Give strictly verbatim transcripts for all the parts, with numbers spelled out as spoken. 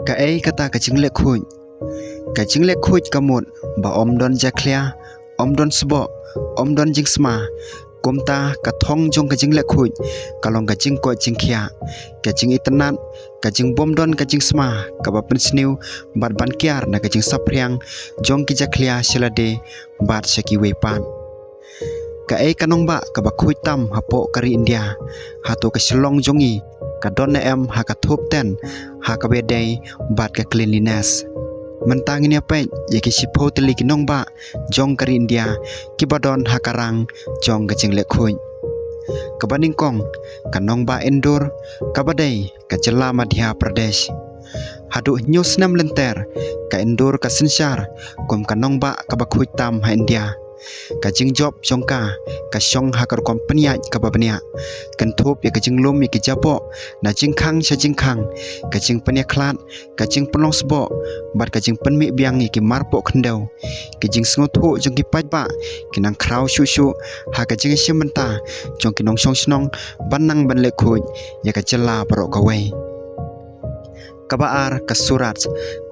Kaei kata ka jingleh khuid? Ka jingleh khuid ka mut ba ym don jakhlia, ym don sboh, ym don jingsma. Kumta ka thong jong ka jingleh khuid ka long ka jingkoit jingkhiah, ka jingitynnad, ka jingbym don ka jingsma kaba pynsniew bad ban kiar na ka jingsaphriang jong ki jakhlia sha lade bad sha kiwei pat. Kaei ka nongbah kaba khuid tam hapoh ka ri India? Hato ka Shillong jong ngi ka don ne em ha ka thup ten ha kaba ïadei bad ka cleanliness? Mynta ngin ïa peit ïa ki shiphew tylli ki nongbah jong ka ri India kiba don ha ka rang jong ka jingleh khuid. Kaba nyngkong, ka nongbah Indore, kaba dei ka jylla Madhya Pradesh. Haduh hynñiew snem lynter, ka Indore ka synshar kum ka nongbah kaba khuid tam ha India. Ka jingjop jong ka ka shong ha ka rukom pynïaid kaba bniah, kynthup ïa ka jinglum ïa ki jaboh na jingkhang sha jingkhang, ka jingpynïakhlad, ka jingpynlong sboh bad ka jingpynmih biang ïa ki marpoh khyndew. Ki jingsngewthuh jong ki paidbah ki nang khraw shuh shuh ha ka jingïashim bynta jong ki nongshong shnong ban nang ban leh khuid ïa ka jylla baroh kawei. Kaba ar, ka Surat,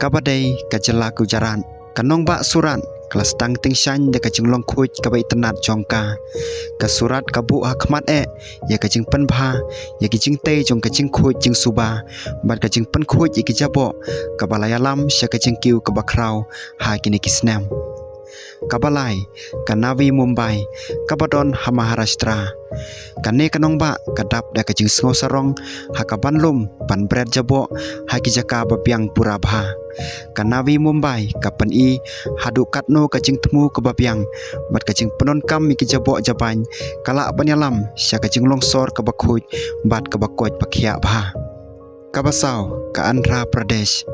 kaba dei ka jylla Gujarat. Ka nongbah Surat ka la sdang tyngshaiñ da ka jinglong khuid kaba itynnad jong ka. Ka Surat ka buh ha khmat eh ïa ka jingpynbha ïa ki jingtei jong ka jingkhuid jingsuba bad ka jingpynkhuid ïa ki jaboh, kaba la ïalam sha ka jingkiew kaba khraw ha kine ki snem. Kaba lai, ka Navi Mumbai, kaba don ha Maharashtra. Kane ka nongbah ka dap da ka jingsngew sarong ha ka ban lum ban bret jaboh ha ki jaka ba biang pura bha. Ka Navi Mumbai ka pyni haduh katno ka jingthmu kaba biang bad ka jingpyndonkam ïa ki jaboh jabaiñ ka lah ban ïalam sha ka jinglong sor kaba khuid bad kaba koit ba khiah bha. Kaba saw, ka Andhra Pradesh.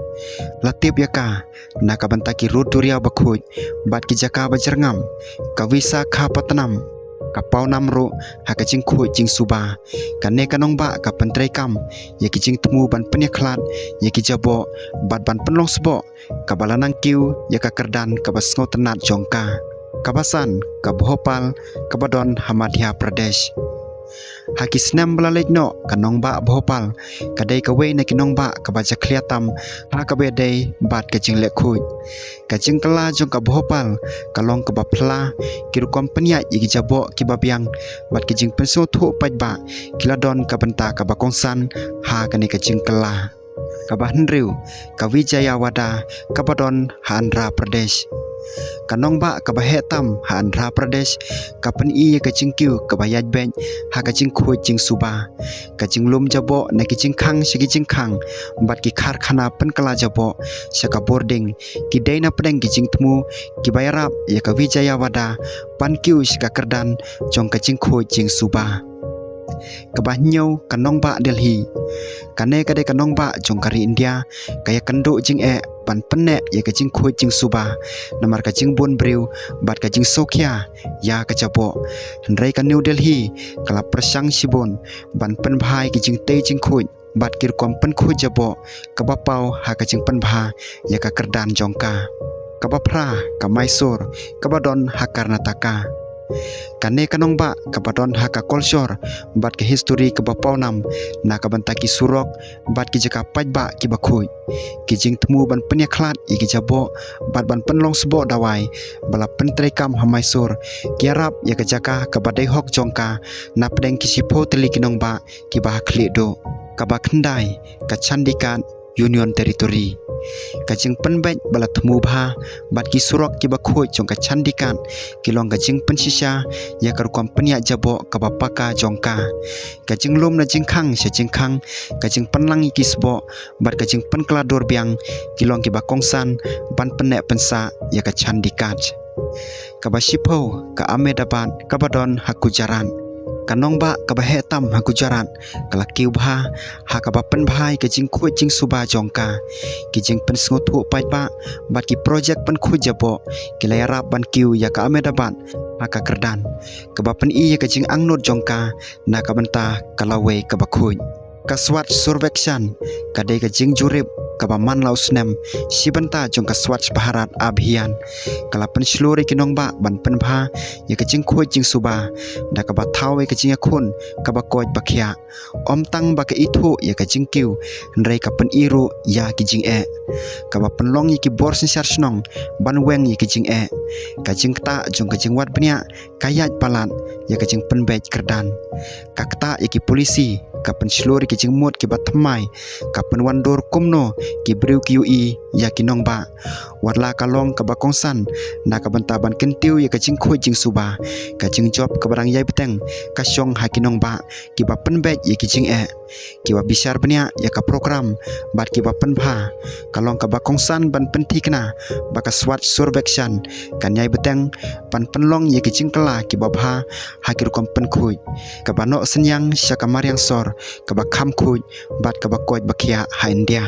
La tip ïa ka na ka bynta ki rud duriaw ba khuid bad ki jaka ba jyrngam. Ka Visakhapatnam ka paw nam ruh ha ka jingkhuid jingsuba. Kane ka nongbah ka pyntreikam ïa ki jingthmu ban pynïakhlad ïa ki jaboh bad ban pynlong sboh, kaba la nang kiew ïa ka kyrdan kaba sngewtynnad jong ka. Kaba san, ka Bhopal, kaba don ha Madhya Pradesh. Ha ki snem ba la leit noh, ka nongbah Bhopal ka dei kawei na ki nongbah kaba jakhlia tam ha kaba ïadei bad ka jingleh khuid. Ka jingkylla jong ka Bhopal ka long kaba phylla, ki rukom pynïaid ïa ki jaboh kiba biang bad ki jingpynsngewthuh paidbah ki la don ka bynta kaba kongsan ha kane ka jingkylla. Kaba hynriew, ka Vijayawada, kaba don ha Andhra Pradesh. Ka nongbah kaba heh tam ha Andhra Pradesh ka pyni ïa ka jingkiew kaba ïaid beit ha ka jingkhuid jingsuba. Ka jinglum jaboh na ki jingkhang sha ki jingkhang bad ki karkhana pynkylla jaboh sha ka bording ki dei na pdeng ki jingthmu kiba ïarap ïa ka Vijayawada ban kiew sha ka kyrdan jong ka jingkhuid jingsuba. Kaba hynñiew, ka nongbah Delhi. Kane ka dei ka nongbah jong ka ri India ka ïakynduh jingeh ban pynneh ïa ka jingkhuid jingsuba namar ka jingbun briew bad ka jingsngewkhia ïa ka jaboh. Hynrei ka New Delhi ka la pyrshang shibun ban pynbha ïa ki jingtei jingkhuid bad ki rukom pynkhuid jaboh kaba paw ha ka jingpynbha ïa ka kyrdan jong ka. Kaba phra, ka Mysore, kaba don ha Karnataka. Kane ka nongbah kaba don ha ka culture bad ka history kaba paw nam na ka bynta ki surok bad ki jaka paidbah kiba khuid. Ki jingthmu ban pynïakhlad ïa ki jaboh bad ban pynlong sboh dawai ba la pyntreikam ha Mysore ki ïarap ïa ka jaka kaba dei hok jong ka na pdeng ki shiphew tylli ki nongbah kiba ha khlieh duh. Kaba khyndai, ka Chandigarh Union Territory. Ka jingpynbeit ba la thmu bha bad ki surok kiba khuid jong ka Chandigarh ki long ka jingpynshisha ïa ka rukom pynïaid jaboh kaba paka jong ka. Ka jinglum na jingkhang sha jingkhang, ka jingpynlang ïa ki sboh bad ka jingpynkylla dur biang ki long kiba kongsan ban pynneh pynsah ïa ka Chandigarh. Kaba shiphew, ka Ahmedabad, kaba don ha Gujarat. Ka nongbah kaba heh tam ha Gujarat ka la kiew bha ha kaba pynbha ïa ka jingkhuid jingsuba jong ka. Ki jingpynsngewthuh paidbah bad ki projek pynkhuid jaboh ki la ïarap ban kiew ïa ka Ahmedabad ha ka kyrdan, kaba pyni ïa ka jingangnud jong ka na ka bynta ka lawei kaba khuid. Ka Swachh Survekshan ka dei ka jingjurip kaba man la u snem, shibynta jong ka Swachh Bharat Abhiyan, ka la pynshlur ïa ki nongbah ban pynbha ïa ka jingkhuid jingsuba da kaba thaw ïa ka jingïakhun kaba koit ba khiah. Ym tang ba ka ithuh ïa ka jingkiew, hynrei ka pyni ruh ïa ki jingeh, kaba pynlong ïa ki bor synshar shnong ban weng ïa ki jingeh. Ka jingktah jong ka jingwad bniah ka ïaid palat ïa ka jingpynbeit kyrdan. Ka ktah ïa ki polisi, ka pynshlur ïa ki jingmut kiba thymmai, ka pynwandur kumno ki briew ki ïohi ïa ki nongbah. Wat la ka long kaba kongsan na ka bynta ban kyntiew ïa ka jingkhuid jingsuba, ka jingjop kaba dang ïai bteng ka shong ha ki nongbah kiba pynbeit ïa ki jingeh, kiba bishar bniah ïa ka program bad kiba pynbha. Ka long kaba kongsan ban pynthikna ba ka Swachh Survekshan kan ïai bteng ban pynlong ïa ki jingkylla kiba bha ha ki rukom pynkhuid, kaba noh synñiang sha ka mariang sor kaba kham khuid bad kaba koit ba khiah ha India.